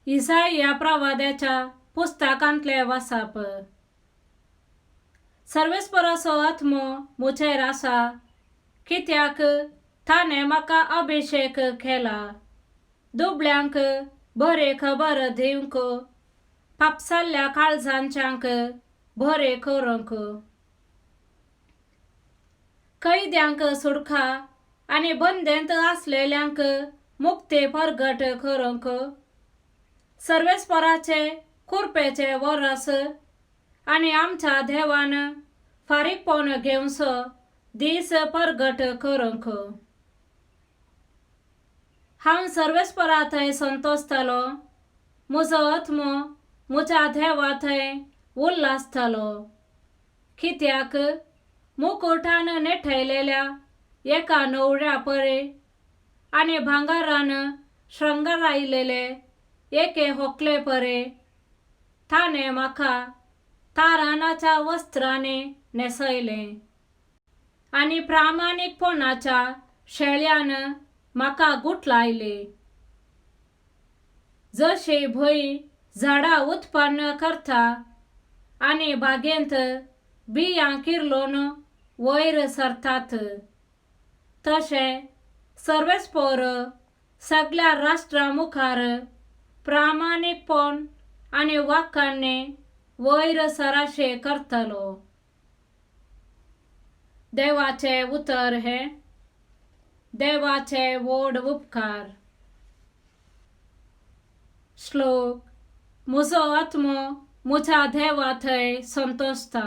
इसाया प्रवाद्याच्या पुस्तकांतलें वाचप. सर्वेस्पराचो आत्मो म्हजेर आसा, कित्याक ताणें म्हाका अभिशेक केला दुबळ्यांक बरें खबर दिवंक, पापसाल्ल्या काळजांच्यांक बरें करूंक, कैद्यांक सुडका आनी बंदेंत आसलेल्यांक मुक्ती परगट करूंक, सर्वेस्पराचे कुरपेचे वरस आनी आमच्या देवान फारीकपण घेवचो दीस परगट करूंक. हांव सर्वेस्परा थंय संतोसतालो, म्हजो आत्मो म्हज्या देवा थंय उल्हासतालो, कित्याक मुकुटान नेठयलेल्या एका न्हवऱ्या परे आनी भांगरान शृंगारायलेले एके होकले परे ताणें म्हाका तारानाच्या वस्त्रांनी न्हेसयलें आनी प्रामाणीकपणाच्या शेळ्यान म्हाका गुठलायले. जशी भंय झाडां उत्पन्न करता आनी बागेंत बियां किरलोन वयर सरतात, तशें सर्वेस्पोर सगळ्या राष्ट्रां मुखार प्रामाणीकपण आनी वाक्यांनी वयर सराशे करतलो. देवाचें उतर हें देवाचे व्हड उपकार. श्लोक. म्हजो आत्मो म्हज्या देवा थंय संतोसता,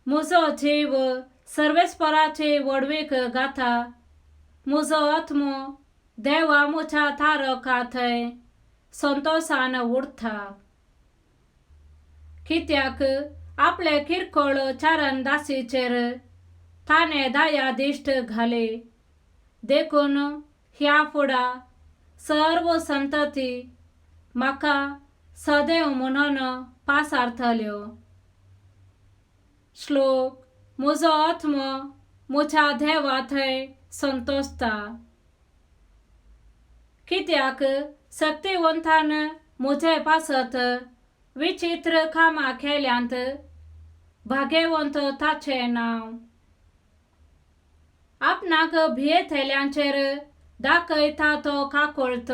म्हजो जीव सर्वेस्पराची व्हडवीक गाता, म्हजो आत्मो देवा म्हज्या तारका थंय संतोसान उरता, कित्याक आपले किरकोळ चारणदासीचेर ताणें दया दिश्ट घाली, देखून ह्या फुडा सर्व संतती म्हाका सदैव म्हणून पासारतल्यो. श्लोक. म्हजो आत्मो म्हज्या देवा थंय संतोसता, कित्याक शक्तिवंतान म्हजे पासत विचित्र कामां केल्यांत, भाग्यवंत ताचें नांव. आपणाक भियेतल्यांचेर दाखयता तो काकुळट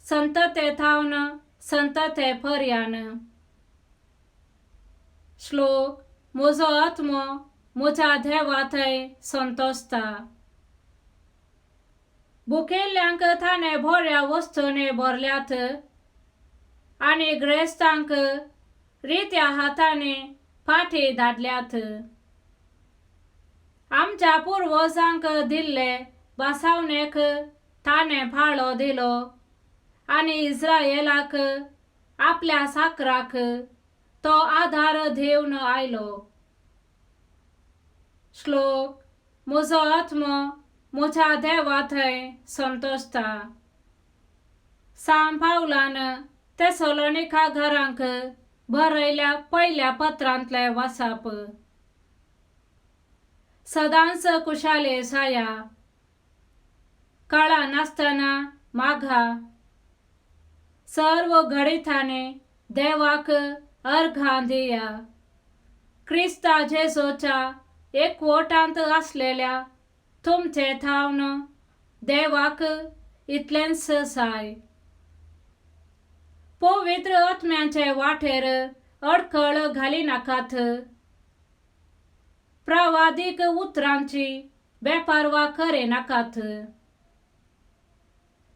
संतते थावन संतते पर्यान. श्लोक. म्हजो आत्मो म्हज्या देवा थंय संतोसता, भुकेल्ल्यांक ताणें बऱ्या वस्तूंनी भरल्यात आनी ग्रेस्तांक रित्या हातांनी फाटीं धाडल्यात. आमच्या पुर्वजांक दिल्ले बसावणेक ताणें पाळो दिलो आनी इस्रायलाक आपल्या साकराक तो आदार दिवन आयलो. श्लोक. म्हजो आत्मो म्हज्या देवा थंय संतोसता. सांत पावलान तेसलोनिका घरांक बरयल्या पयल्या पत्रांतलें वाचप. सदांच कुशाले जाया, कळा नासतना मागा, सर्व घडितांनी देवाक अर्घां दिया, क्रिस्ता जेजूच्या एकवटांत आसलेल्या तुमचे थावन देवाक इतलेंच जाय. पवित्र आत्म्याचे वाटेर अडखळ घालिनाकात, प्रवादीक उतरांची बेपर्वा करिनाकात.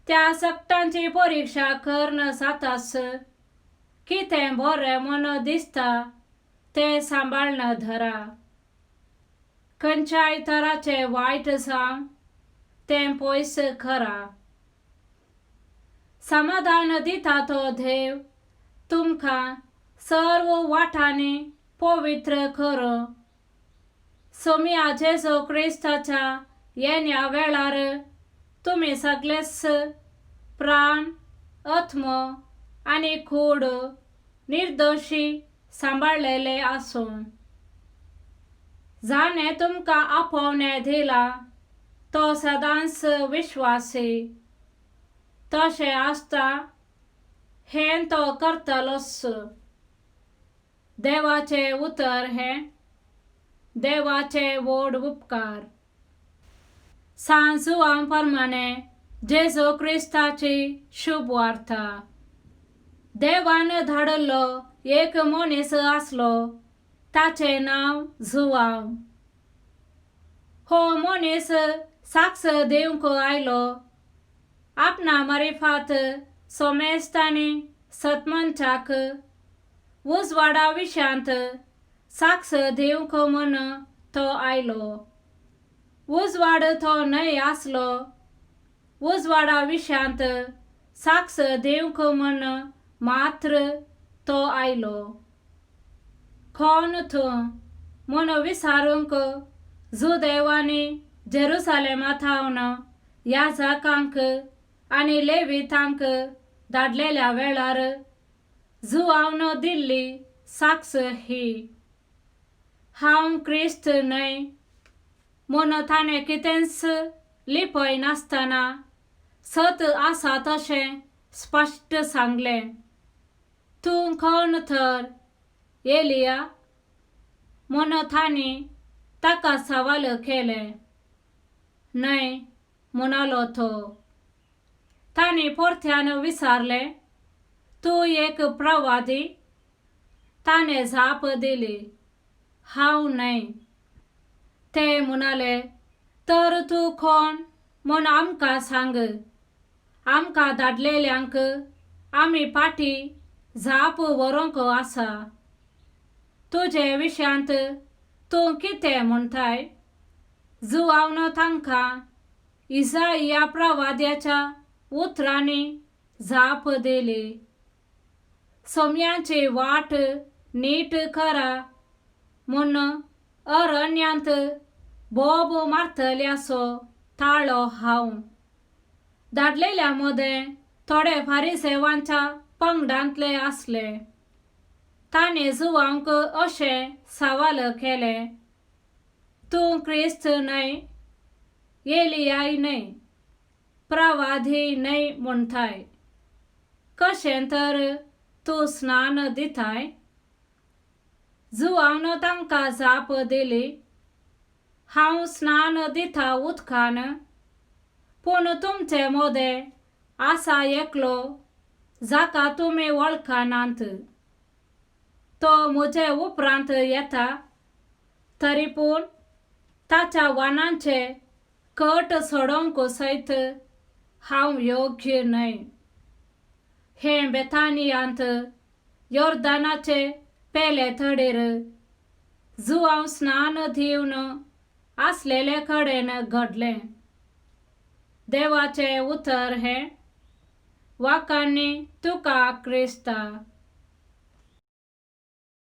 त्या सकटांची परिक्षा करून जाताच कितें बरें म्हूण दिसता तें सांबाळून धरा, खंयच्याय तराचें वायट जावं तें पयस करा. समाधान दिता तो देव तुमकां सर्व वाटांनी पवित्र करूं. सोमया जेजू क्रिस्ताच्या येण्या वेळार तुमी सगळेच प्राण, आत्मो आनी कूड निर्दोशी सांबाळलेले आसूं. जाणें तुमकां आपोवणें दिलां तो सदांच विश्वासी, तशें आसता हें तो करतलोच. देवाचें उतर हें देवाचे व्हड उपकार. सांत जुवांव प्रमाणें जेजू क्रिस्ताची शुभवार्ता. देवान धाडिल्लो एक मनीस आसलो, ताचें नांव जुवांव. हो मनीस साक्ष दिवंक आयलो, आपणा मारिफात सोमेस्त आनी सतमनशाक उजवाडा विशयांत साक्ष दिवंक म्हूण तो आयलो. उजवाड तो न्हय आसलो, उजवाडा विशयांत साक्ष दिवंक म्हूण मात्र तो आयलो. कोण तूं म्हूण विचारूंक जुदेवांनी जेरुसलेमा थावन याजकांक आनी लेवितांक धाडलेल्या वेळार जुवांवन दिल्ली साक्ष ही, हांव क्रिस्त न्हय म्हूण ताणें कितेंच लिपयनासतना सत आसा तशें स्पश्ट सांगलें. तूं कोण तर, एलिया? म्हूण तांणी ताका सवाल केलें. न्हय, म्हणालो तो. तांणी परत्यान विचारलें, तूं एक प्रवादी? ताणें जाप दिली, हांव न्हय. ते म्हणाले, तर तूं कोण म्हूण आमकां सांग, आमकां धाडलेल्यांक आमी फाटीं जाप व्हरूंक आसा. तुजे विशयांत तूं कितें म्हणटाय? जुवांवन तांकां इजाइया प्रवाद्याच्या उतरांनी जाप दिली, सोम्याची वाट नीट करा म्हूण अरण्यांत बोब मारतल्याचो ताळो हांव. धाडलेल्या मदें थोडे फारिसेवांच्या पंगडांतले आसले. ताणें जुवांक अशें सवाल केलें, तूं क्रिस्त न्हय, एलियाय न्हय, प्रवादी न्हय म्हणटाय, कशें तर तूं स्नान दिताय? जुवांवन तांकां जाप दिली, हांव स्नान दिता उदकान, पूण तुमचे मदें आसा एकलो जाका तुमी वळखनात. तो म्हजे उपरांत येता, तरी पूण ताच्या वानांचे कट सोडोवंक सयत हांव योग्य न्हय. हें बेतानियांत योर्दानाचे पेले तडीर जुवांव स्नान दिवन आसलेले कडेन घडलें. देवाचें उतर हें. वाखाणी तुका क्रिस्ता.